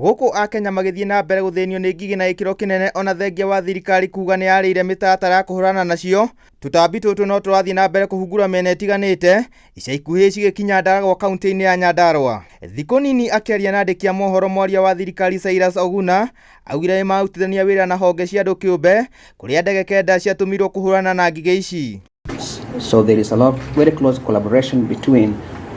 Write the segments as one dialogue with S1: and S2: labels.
S1: Gũkũ akenya magĩthiĩ na mbere gũthĩnio nĩ ngigĩ na gĩkĩro kĩnene, ona thengia wa thirikari kuga nĩ yarĩire mĩtaratara ya kũhũrana nacio, tũtambi tũtũ no tũrathiĩ na mbere kũhungura mĩena ĩtiganĩte, ica ikuhĩ cigĩkinya Ndaragwa kaunti-inĩ ya Nyandarua. Thikũ nini akĩaria na andĩki a mohoro, mwaria wa thirikari Cyrus Oguna augire nĩ marutithania wĩra na honge cia andũ kĩũmbe, kũrĩa ndege 9 ciatũmirwo kũhũrana na ngigĩ ici.
S2: So there is a lot of very close collaboration between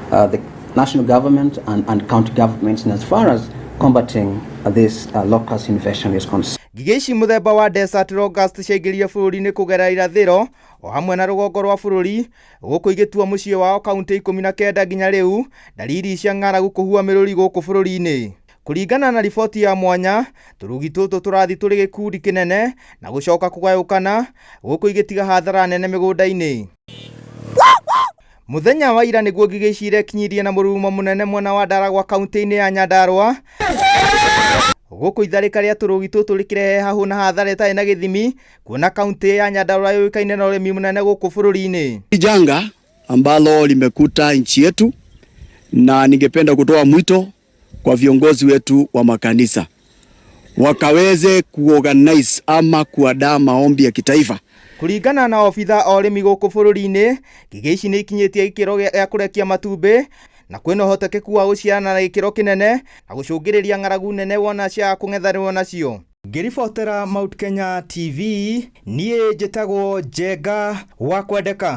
S2: the national government and county governments in as far as combating this locust invasion is concerned.
S1: Ngigĩ ici mũthemba wa Desert Locust ciaingĩrire bũrũri-inĩ kũgerera irathĩro o hamwe na rũgongo rwa bũrũri, gũkũ igĩtua mũciĩ wao kaunti 19 nginya rĩu, dalili cia ng'aragu kũhua mĩrũri gũkũ bũrũri-inĩ. Kũringana na riboti ya mwanya, tũrugi tũtũ tũrathiĩ tũrĩ gĩkundi kĩnene na gũcoka kũgayũkana, gũkũ igĩtiga hathara nene mĩgũnda-inĩ. Mũthenya wa ira nĩguo ngigĩ ici irekinyirie na mũrurumo mũnene mwena wa Ndaragwa kaunti-inĩ ya Nyandarua, gũkũ itharĩka rĩa tũrũgi tũtũ rĩkĩrehe hahũ na hathara ĩtarĩ na gĩthimi, kuona kaunti ya Nyandarua yũĩkaine na ũrĩmi mũnene gũkũ bũrũri-inĩ.
S3: Janga ambalo limekuta nchi yetu, na ningependa kutoa mwito kwa viongozi wetu wa makanisa wakaweze kuorganize ama kuandaa maombi ya kitaifa.
S1: Kũringana na obitha a ũrĩmi gũkũ bũrũri-inĩ, ngigĩ ici nĩ ikinyĩtie gĩkĩro gĩa kũrekia matumbĩ na kwĩna ũhotekeku wa gũciarana na gĩkĩro kĩnene na gũcũngĩrĩria ng'aragu nene wona ciaga kũng'ethanĩrwo nacio. Ngĩribotera Mount Kenya TV, niĩ njĩtagwo Njenga wa Kwendeka.